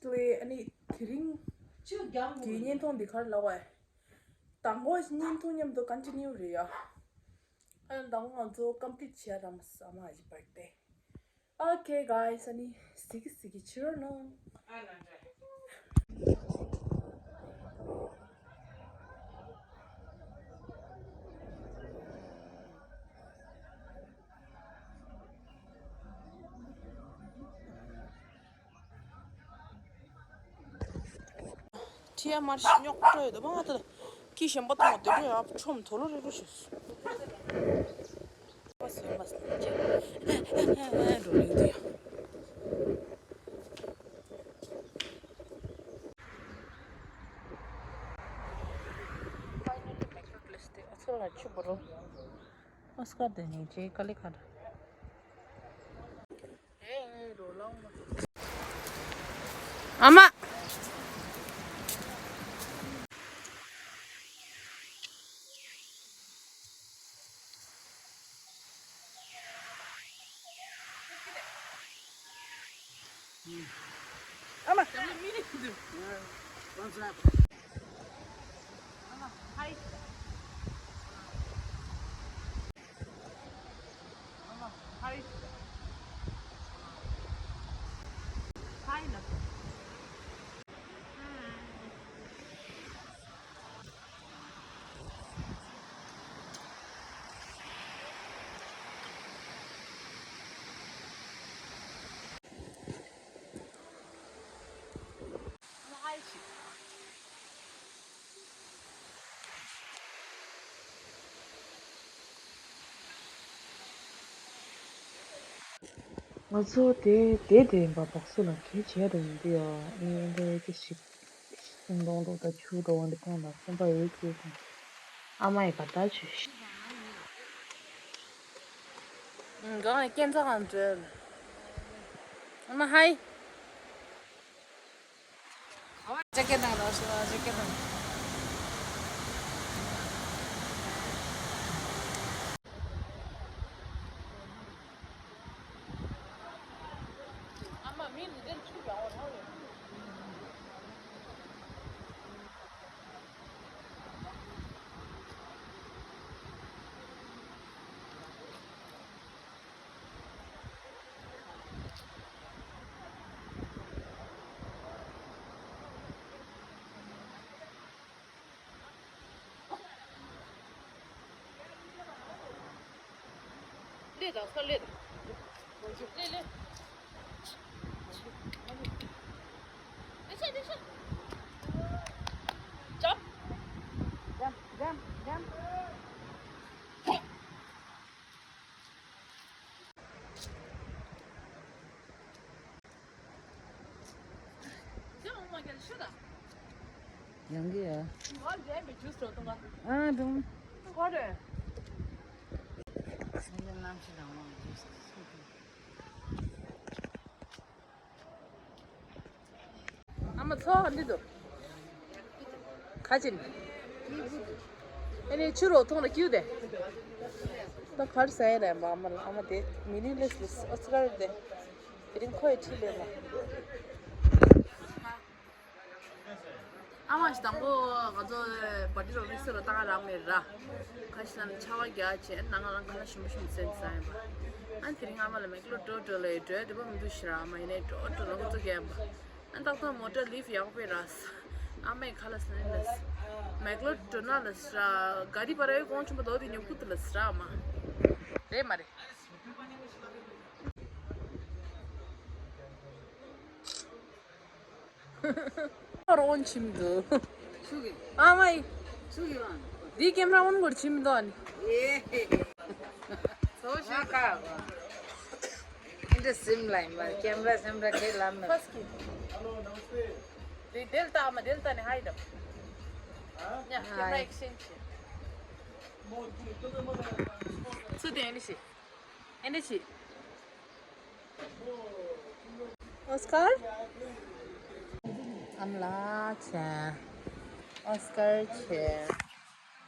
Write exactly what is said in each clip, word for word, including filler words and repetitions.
ལེ། ཨ་ནི་དེ་རིང་གི་བརྙན་ཐུང་འདི་ག་རེ་ལབ་དགོས། དང་པོ་བརྙན་ཐུང་མཉམ་དུ་continue རེད་ཡ། ཨ་ནི་དང་པོ་ང་ཚོ་complete བྱས་ར་མ་ཟ་མ་ཨ་ཅེ་birthday། Okay guys, ཨ་ནི་གཟིགས་གཟིགས་ཕྱི་རོལ་ནང་། ཁྲིད་ཡ་མར་ཤི་རྙོག་དྲ་ཡོད་དོ་མ་ང་ད་ཁྱི་གཞན་པ་མཐོང་བ་དེ་འདྲ་ཡ་ཁྲོམ་དོ་ལོ་རེ་རུ་ཞུས། འགྲོ་ལུགས་དེ་ཡ། Finally, make a place. ཨ་ཚོ་ལ་ཆུ་བོ་རོ། ཨོ་སྐར་དེ་ནི་ཇེ་ཀ་ལི་ཁ་ར། ཨ་མ། ཨ་མ། ང་ཚོ་དེ་དེ་དེ་ཡིན་པ་བག་སུ་ལ་གས་བྱས་རུང་འདི་ཡོ་ཨེ་འདི་ཅི་ཞིག་སུན་སྡོང་འགྲོ་ད་ཆུ་འགྲོ་འདི་གང་ལ་སེམས་པ་འོད་སྐྱེས་སོང་། ཨ་མ་ཡི་བར་ཐག་ཆོད་ཤི། གང་ལ་སྐྱེ་འཚར་གང་འདྲ། ཨ་མ་ཧའི། ཇེ་ཀེ་དང་རོ་ཤི་ཇེ་ཀེ་དང་། ལེ་དང་ས་ལེ་དང་། ལེ་ལེ། ལེ་ཤ་ལེ་ཤ། Jump. Jump, jump, jump. ཡང་གི་ཡ། ཨ་དུང་། ཨ་མ་ཚོ་འདི་དུ། ཁ་ཅིན། ཨ་ནི་ཆུ་རོ་ཐོང་ལ་ཀྱུ་དེ། ད་གར་ཟ་ཡ་རེད་མ་ཨ་མ་ལ་ཨ་མ་དེ་མི་ནི་ལེས་ལེས་ཨོ་ཙི་ར་རེད་དེ། དེ་རིང་ཁོ་ཡི་ཁྲིད་ལས་མ། ཨ་མ་ཞིག་དང་པོ་ང་ཚོ་བར་ཏི་རོ་མིག་སི་རོ་བཏང་རག་མེད་ར། ཁ་ཤས་ལ་ནི་ཆར་པ་རྒྱག་བྱས་ནང་ང་ལ་ཁ་ལག་ཞིམ་པོ་ཞིམ་པོ་བཟས་ཟ་ཡིན་པ། ཨ་ནི་དེ་རིང་ཨ་མ་ལ་མེག་ལོ་འགྲོ་འགྲོ་ལ་ཡི་འགྲོ་ཡ་དེ་པ་མི་འདུག་ཤི་ར་ཨ་མ་ཡིན་ནའི་འགྲོ་འགྲོ་ལ་ཁོ་ཚོ་རྒྱག་ཡིན་པ། ཨ་ནི་ཏག་ཏག་མོ་ཊ་ལིབ་ཡག་པོ་ར། ཨ་མའི་ཁ་ལ་སི་ནི་ལ་སི། མེག་ལོ་འགྲོ་ན་ལ་སི་ར། ག་རི་པ་ར་ཡོད་གོང་ཆུང་པ་དོ་དེ་ཉོ་ཁུ་དུ་ལ་སི་ར་ཨ་མ། རེད་མ་རེད། རོང་ཆིམ་དུ། ཨ་མའི། འདི་ཀེམ་ར་འོན་གོར་ཆིམ་དུ་ཨ་ནི། ཨེ། ཨིན་དྲ་སིམ་ལ་ཡིན་པ་ཀེམ་ར་སིམ་ར་ཁེ་ལམ་ན། ཕ་སི་ཀི། འདི་དེལ་ཏ་ཨ་མ་དེལ་ཏ་ནི་ཧའི་དམ། ཉ་ཀེམ་ར་ཧའི། ཨེག་སི་ཅེན་ཇི། སུ་དེ་ཨ་ནི་ཤི། ཨེ་འདྲ་ཞིག་ཨོ་སྐར། ཨམ་ལགས་ཆེ། ཨོ་སྐར་ཆེ།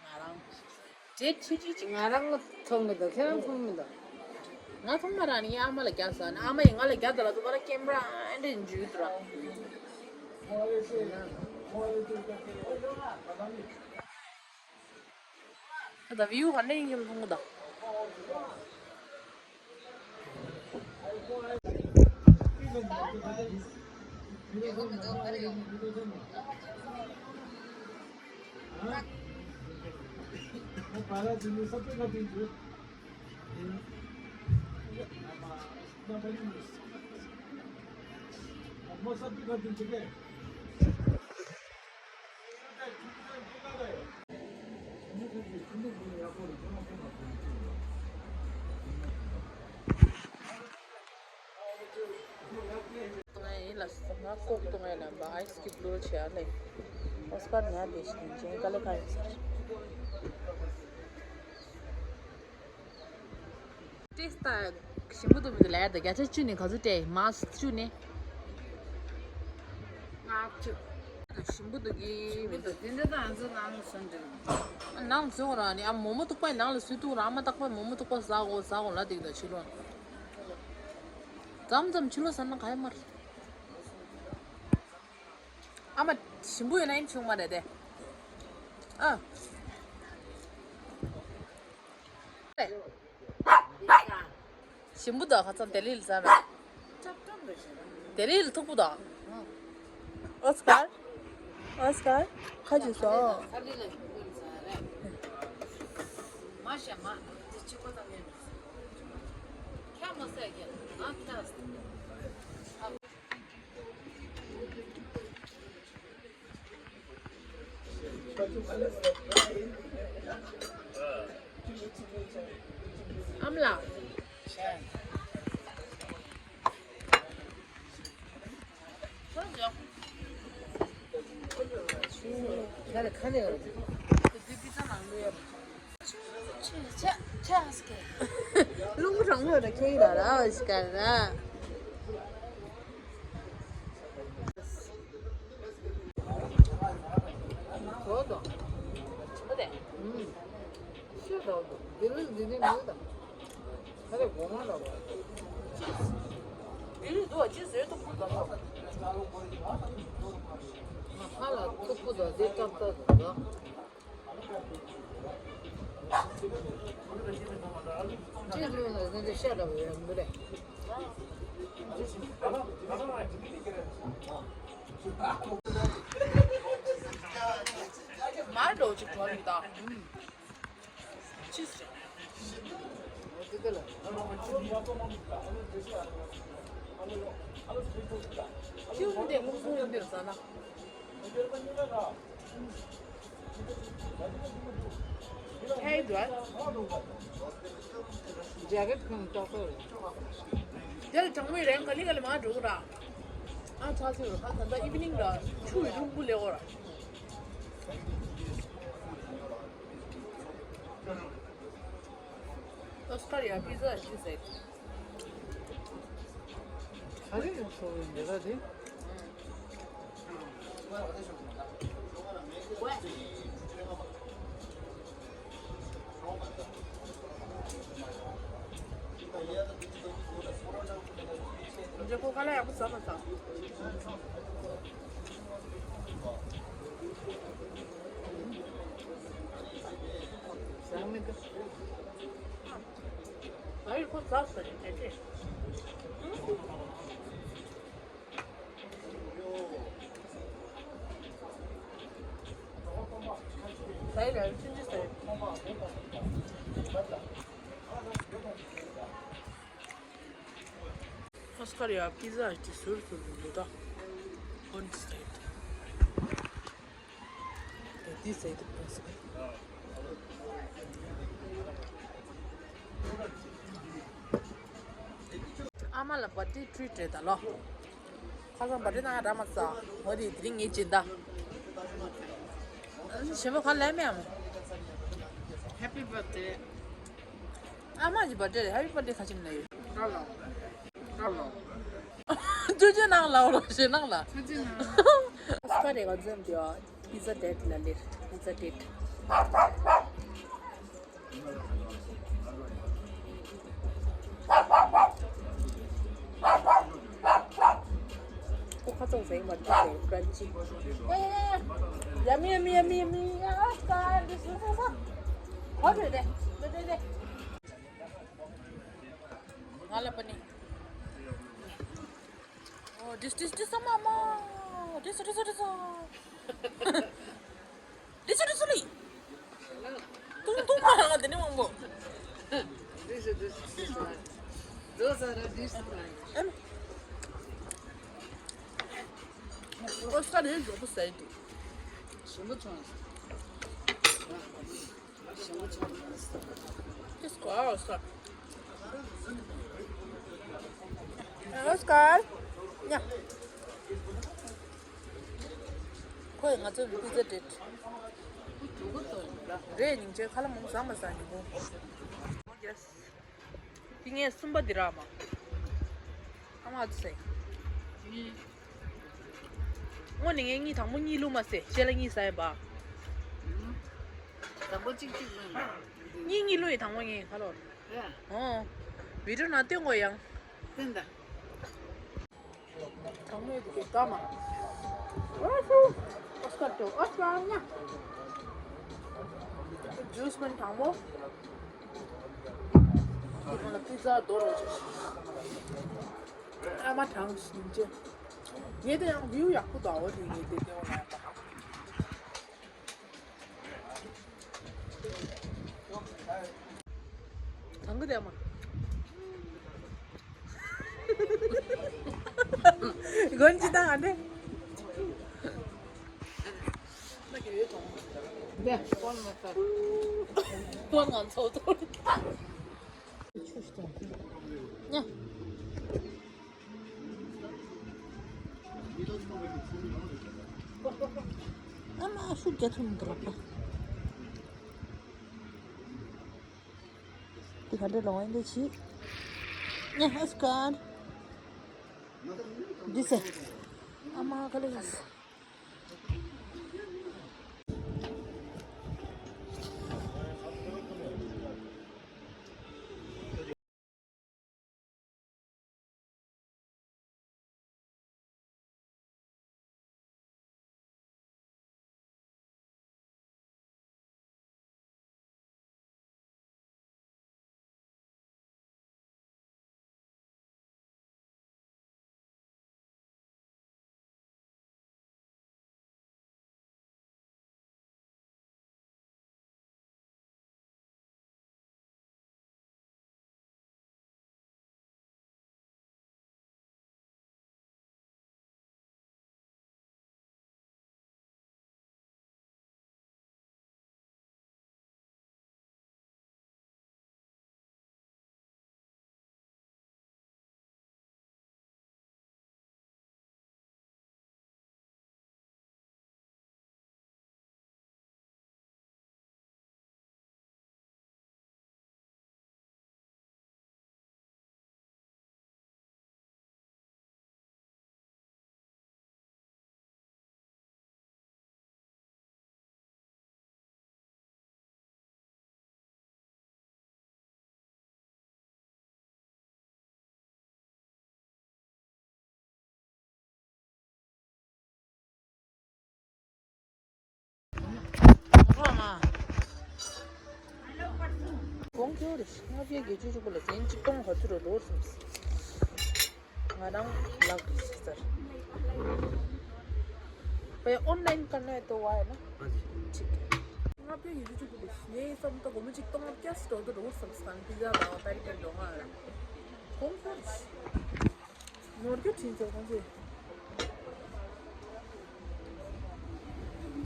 ང་རང་། ཇེ་ཆི་ཆི་ཆི། ང་རང་མཐོང་མི་འདུག་ཁྱེད་རང་མཐོང་མི་འདུག་ང་མཐོང་མ་ར་ནི་ཨ་མ་ལ་རྒྱག་ས་ནི་ཨ་མ་ཡིས་ང་ལ་རྒྱག་ད་ལ་དུ་བ་ལ་ཀེམ་ར་ཨེ་འདྲ་འཇུས་དུ་ར། ད་བིའུ་ག་འདྲ་ཡིན་གྱི་མཐོང་གི་ད། ང་ཡིན་ལ་སོ་ང་ལྐོག་གཏོང་ཡ་ལ་འབའ་ཨའི་སི་ཀི་བླུ་བྱེད་ཡ་ལེ། ཨོ་སི་ཀར་ཉལ་བསྡད་ཤིང་ཅན་དཀའ་ལས་ཁག་ཡིན་ཟེར། ཏེ་སྟ་ཞིམ་པོ་འདུག་མི་འདུག་ལབ་ཡ་ད་བརྒྱ་ཆ་བཅུ་ནས་ག་ཚོད་སྤྲད་མག་བཅུ་ནས། ལྔ་བཅུ། ཞིམ་པོ་འདུག་གི་མི་འདུག་དེ་འདྲ་ད་ང་ཚོ་ནང་ལ་སོན་འདྲ། ནང་ལ་སོན་ར་ནི་ཨ་མོག་མོག་ཐུག་པའི་ནང་ལ་སུས་ཐུག་ར་ཨ་མ་ཐག་པའི་མོག་མོག་ཐུག་པ་ཟ་གོ་ཟ་གོ་ལ་དེ་གི་ད་ཕྱི་ལོགས། མཚམས་མཚམས་ཕྱི་ལོགས་ཟ་ན་ག་ཡ་མ་རེད། ཨ་མ་ཞིམ་པོ་ཡོད་ན་ཡིན་ཆུང་མ་རེད་དེ། ཨ། ཞིམ་པོ་དང་ཁ་ཚ་དེ་ལི་ལ་ཟ་ན། དེ་ལི་ལ་ཐུག་པོ་དང་། ཨོ་སི་ཀར། ཨོ་སི་ཀར། ཁ་ཅིག་སོང་། ཨ་མ་ལགས། རླུང་རང་ལོས་ར་ཁྱེར་ཡིན་ལ་ར་ཨོ་སི་ཀར་ར། གོ་དང་། ཆུ་དེ། ཨུམ། ཤེས་དང་དང་། དེ་ལུགས་འདི་ནི་མི་དང་། ཁ་རེ་གོ་མ་ལ་བ། དེ་ལུགས་འདུག་ཅི་བཟོས་ཐུབ་ཐུབ་དང་། ང་ཁ་ལ་ཐུག་པོ་དང་དེ་སྐབས་ལྟ་དང་དང་། ཅི་ལུགས་ལ་ཟེར་ཏེ་ཤ་འདྲ་བོ་ཡོད་མི་རེད། མར་འགྲོ་ཅིག་གྲོལ་ཡོད་ད། ཅི་ཟེར། ཁྱེའུ་འདི་ལུང་ཁུག་འདིར་ཟ་ན། Hey, Brad. Jacket ཁོང་ཏོག་ཏོག་རེད། དེར་གྲང་མོའི་རང་ག་ལི་ག་ལི་མ་འགྲོ་གི་ར། ཨ་ཚ་ཚོད་ར་ཁ་ད་ལྟ་evening ར་ཆུ་ཡི་རླུང་བུ་ལེགས་འོ་ར། Oscar ཡ་pizza ཞིག་ཟེར། ག་རེ་ཡོང་སོང་བའི་འདི་ག་དེ། འདི་ཁོ་ཁ་ལག་ཡག་པོ་ཟ་མ་ཟ། ཟ་མི་འདུག་ཨ་ཡི་ཁོ་ཟ་ཟ་ཡི་དེ་དེ། ཟ་ཡི་ལ་ཡི་ཆུན་ཆུན་ཟ་ཡི། Oscar ཡ་pizza ཞིག་ཟུར་ཟུར་དུ་འདུག་ད། On the side. ཨ་མ་ལ་birthday treat རེད་ད་ལོ། ཁ་སང་birthday གནང་ར་མ་ཚ། འོ་དེ་དེ་རིང་ངས་སྦྱིན་བདག་ཞེ་པོ་ག་ལས་མེད་ཨ་མ། Happy birthday. ཨ་མ་གི་birthday རེད། Happy birthday ག་ཅིག་ལ་ཡོད། ར་ལ། ར་ལ། ཅོ་ཅོ་ནང་ལ་འོ་རོ་ཞེ་ནང་ལ། ཅོ་ཅོ་ནང་། Oscar རེ་ག་འཛོམས་དེ་pizza date ལ་ལེར། Pizza date. ཁ་ཚང་ཟེར་མ་ཐུབ་ཟེར་ཀྲན་ཅི། Yummy, yummy, yummy, yummy. Ah, Oscar, this is so. What is that? What is that? ང་ལ་པ་ནི། Oh, this, this, this, mama. This, this, this. This, this, this. ཏུང་ཏུང་མ་རང་དེ་ནི་མང་པོ། This is this, this one. Those are the, this one. ཨེམ། ཨོ་སི་ཀར་ནི་མགྱོགས་པོ་ཟ་ཡི་འདུག་ཞིམ་པོ་བྱུང་། ཞིམ་པོ་བྱུང་། Just go outside. Oscar. Yeah. ཁོས་ང་ཚོ་པི་ཛ་སྤྲད། རེད། སྙིང་རྗེ། ཁ་ལག་མང་ཟ་མ་ཟ་ཉིན་གུང་། Yes. དེ་ངས་གསུམ་པ་འདི་རག་མ། ཨ་མ་ཚེ། དངོས་གནས་ངས་གཉིས་དང་པོ་གཉིས་བླུགས་མ་ཟེར། ཞལ་ལ་གཉིས་ཟ་ཡིན་པ། དང་པོ་གཅིག་གཅིག་བླུགས་མ། གཉིས་གཉིས་བླུགས་ཡིན། དང་པོ་ངས་ཁ་ལོར། ཡ། ཨོ། བི་ཌིའོ་ནང་སྟོན་དགོས་ཡང་། སྟོན་ད། དྲང་མོ་ཡོད་ཀྱི་ཀ་མ། ཨོ་ཤུ། ཨོ་སྐར་ཏོ། ཨོ་སྐར་ཉ། ཇུས་མིན་དྲང་མོ། དེ་ཁོང་ལ་པི་ཛ་དོ་རོ་ཆེ། ཨ་མ་དྲང་ཞིང་ཆེ། ངས་དེ་ཡང་བིའུ་ཡག་པོ་འདུག་འོ་དེ་ངས་དེ་སྟེང་འོག་ལ་ཡག་པ། གང་གི་དེ་མ། གོན་ཅི་དང་ཨ་འདྲེ། དེ་སྤོན་མ་ཚར། སྤོན་ང་ཚོ་ཚོ། ཆུ་ཞིག་ནི། ཨ་མ་ཤུགས་རྒྱག་ཐུབ་མི་འདུག་ལགས་པ། འདི་ག་འདྲ་ལོང་ཡིན་འདི་ཆི། ཨ་ཧ་སྐར། འདི་ཟེར། ཨ་མ་ག་ལེ་ཡིན། གོང་ཁྱོད་རེ་ལྔ་བརྒྱ་བརྒྱད་ཅུ་གཅིག་པོ་ལ་ཟན་གཅིག་སྟོང་ག་ཚོད་རེ་ལོར་སོང་ཟེར། ང་རང་ལག་ཏུ་ཞིག་ཚར། भैया ऑनलाइन करना है तो हुआ है ना? हाँ जी। ठीक है। ལྔ་བརྒྱ་བརྒྱད་ཅུ་གཅིག་པོ་ལ་ངའི་བསམ་ད་སྒོར་མོ་གཅིག་སྟོང་ལྔ་བརྒྱ་ཞིག་འགྲོ་འདུག་ལོར་སོང་ཟེར། པི་ཛ་དང་པེ་རི་ཀར་འགྲོ་ང་རང་། གོང་ཁྱོད་རེ། ནོར་རྒྱུ་དྲིན་ཆེ་ཁོང་ཚོས།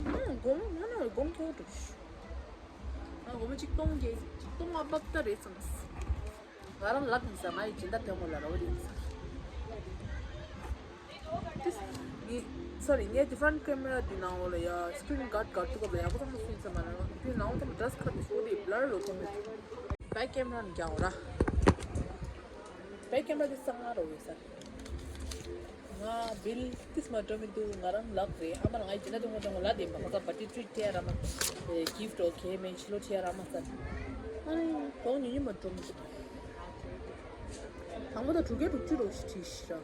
ཨང་། སྒོར་མོ་ང་ན་སྒོར་མོ་ཐོག་འགྲོ་ཤི། ང་སྒོར་མོ་གཅིག་སྟོང་བརྒྱད་གཅིག་སྟོང་ལྔ་བརྒྱ་རེད་བསམས། ང་རང་ལག་ཡིན་ས་ང་ཡི་སྦྱིན་བདག་ཐོན་མོ་ལ་རོ་ཡིན་ས། ཏིས་ངི་སོ་རི་ངའི་ཌི་ཕ་རེན་ཊི་ཀེ་མ་ར་འདི་ནང་འོག་ལ་ཡ་སི་ཀི་རིན་གྷར་ཌི་གྷར་ཌི་ཐུག་ག་ལ་ཡག་པོ་ཚང་མ་སུ་ཡིན་ས་མ་ན་རོ། དེ་ནང་འོག་ཚང་མ་ཌ་སི་ཊི་ཁ་དེ་ཤོ་དེ་བྷི་ལར་རོ་ཐོག་མེད། བེག་ཀེ་མ་ར་ནི་རྒྱག་འོ་ར། བེག་ཀེ་མ་ར་དེ་གསང་སྔགས་རོ་ཡོད་ས། ང་བིལ་ཏིས་མ་སྤྲོད་མི་འདུག་ང་རང་ལག་རེད། ཨ་མ་ལ་ང་ཡི་སྦྱིན་བདག་ཐོན་མོ་ཐོན་མོ་ལ་དེ་མ་ཁ་ཚ་པར་ཏི་ཊི་རིཊ་ཐེ་ཡ་ར་མ། གིཕ་ཊི་འོ་ཁེ་མེན་ཕྱི་ལོ་ཐེ་ཡ་ར་མ་ས། ཨ་ནི་གོང་ཉུང་ཉུང་མ་སྤྲོད་མི་འདུག་དང་པོ་དང་དྲུག་བརྒྱ་དྲུག་ཅུ་རོ་ཞིག་བྲིས་ཤི་ར།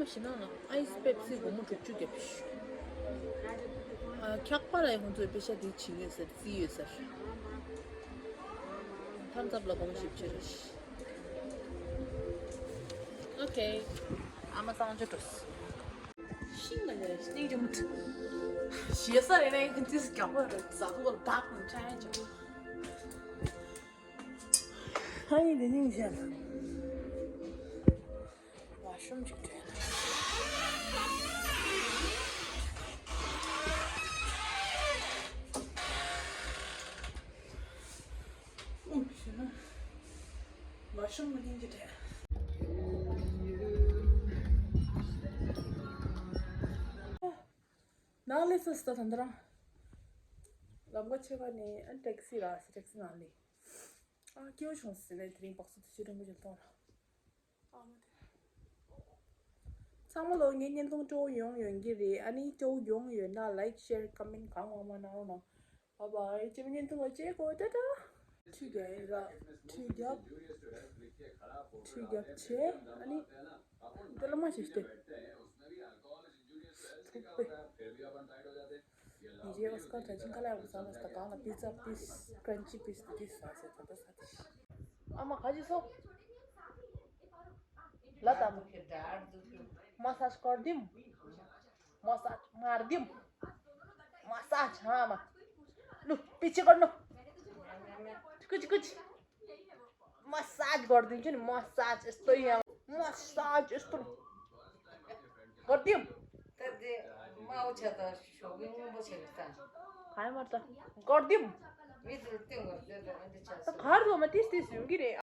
ཕྱི་ནང་ལ་ཨའི་སི་པེབ་སི་སྒོར་མོ་དྲུག་ཅུ་བརྒྱབ་ཤག་ཨ། འཁྱག་པ་ལ་ཡང་ཁོང་ཚོས་པེ་ཤ་དེ་བྱིན་ཡོད་ཟེར། བརྩིས་ཡོད་ཟེར། ཐམ་སི་ཨབ་ལ་སྒོར་མོ་བཞི་བཅུ་རེད། ཨོ་ཁེ། ཨ་མ་གཙང་ཆུ་འགྲོ། ཤིང་ལ་ཡ་སྙིང་རྗེ་མོ། ཞེ་ས་རེ་རེ་ཁྱི་ཙིས་རྒྱག་པ་རེད། ཟ་ཁུག་ལ་བག་ནི་ཆ་ཡ་ཅིག་ཧ་ཡིན་དེ་སྙིང་རྗེ་ལ། ཝ་ཤུམ་ཅིག་བྲོས་ན། ཨུམ་ཞེ་ན། ཝ་ཤུམ་མ་སྙིང་རྗེ་བྲོས། ནང་ལས་ས་སི་ད་ད་འདི་རང་། ལམ་ཁ་ཕྱེད་ཀ་ནས་ཨ་ཊེག་སི་རག་སོང་། ཊེག་སི་ནང་ལས། ཨ་སྐྱིད་པོ་བྱུང་སོང་ཟེར་ནས་དེ་རིང་སྦག་སུ་དུས་ཆེན་རིན་པོ་ཆེ་གཏོང་ར། ཨ་མ་དེ། ཚང་མ་ལོ་ངའི་བརྙན་ཐུང་སྤྲོ་བོ་ཡོང་ཡོང་གི་རེད། ཨ་ནི་སྤྲོ་བོ་ཡོང་ཡོད་ན་ལའིཀ་ཤེར་ཀོ་མེན་གང་མང་མང་གནང་རོགས་གནང་། བཱའི་བཱའི། རྗེས་མའི་བརྙན་ཐུང་ལ་མཇལ་གོ། ཏ་ཏ། ཁྲུས་རྒྱབ་ར། ཁྲུས་རྒྱབ། ཁྲུས་རྒྱབ་བྱས། ཨ་ནི། འདི་ལ་མ་ཞིག་སྟེ། ཐུག་པས། ཉིན་རེའི་སྐར་ད་ཅིང་ཁ་ལག་ཟ་ལ་ད་གང་ལ་པི་ཛ་པིས་ཀྲན་ཅི་པིས་དེ་དེ་ཟ་ཟེར། ད་ད་ཟ་དེ། ཨ་མ་ཁ་ཅིག་སོ། ལ་དམ། མ་སཱཇ་ཀར་དིམ། མ་སཱཇ་མར་དིམ། མ་སཱཇ་ཧ་མ། ལུ་པི་ཆི་ཀར་ནོ། ཀུ་ཅི་ཀུ་ཅི། མ་སཱཇ་ཀར་དིམ་ཅི་ནི་མ་སཱཇ་ཨེ་སྟོ་ཡ། མ་སཱཇ་ཨེ་སྟོ། ཀར་དིམ། ད་དེ་མའོ་ཆ་ད་ཞོགས་ཀྱི་སྔོན་པོ་བྱས་ཀྱི་ད། ག་ཡ་མར་ད། ཀར་དིམ། མི་དེ་སྟོན་གར་སྟོན་ད་ཨ་འདི་ཆ་ད་སོ། གར་དུ་མ་ཏིས་ཏིས་ཡོང་གི་རེད།